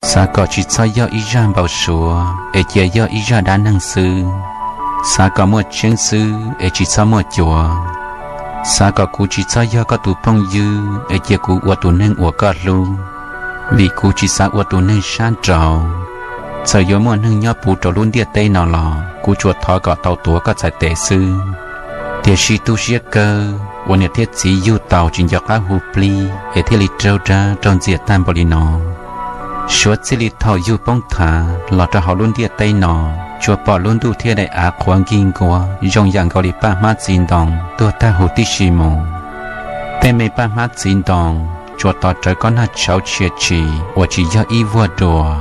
Xav kom tsis txhob yog ib zaj npau suav es cia yog ib zaj dab neeg xwb. Xav kom muaj tseeb xwb es tsis txhob muaj cuav. Xav kom kuv tsis txhob yog koj tus phooj ywg es cia kuv ua tus neeg uas koj hlub, vim kuv tsis xav ua tus neeg sab nraud. Txawm yuav muaj neeg nyob puv rau lub ntiaj teb no los kuv tsuas thov kom tau tuav koj txhais tes xwb. Tiam sis tu siab kawg uas niam thiab txiv yug tau tsis nco qab hu plig es thiaj li raug dag raug ntxias tag npaum li no. Suav txij li thaum yug poob thav los rau hauv lub ntiaj teb no, tsuas pom lub ntuj thiab daim av qhuav nkig nkuav zoo yam nkaus li paj hmab txiv ntoo tuag tag huv tib si mus. Tej me paj hmab txiv ntoo tsuas tos rawv koj nag tshauv tshia tshis uas tsis yog ib vuag dua.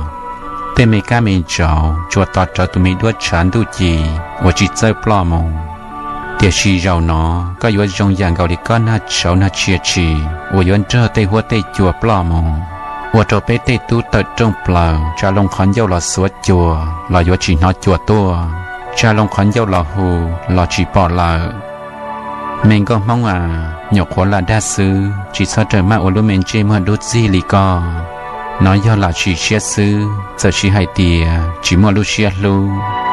Tej me kab me ntsaum tsuas tos rawv tus me duab tshav ntuj ci uas tsis txawj ploj mus. Tiam sis zaum no koj yuav zoo yam nkaus li koj nag tshauv nag tshia tshis uas yuav nrog tej huab tej cua ploj mus, ua rau peb tej tub tawm rooj plaws tsa loo qhov ncauj los xuav cua los yuav tsis hnov cua tuaj, tsa loo qhov ncauj los hu los tsis pom lawm. Me nkauj Hmoob a, nyuam qhuav lam dag xwb, tsis txhob rawm maj ua lub me ntsej muag dub txig li koj. Nov yog lam sim siab xwb, txawm siv hais tias tsis muaj lub siab hlub.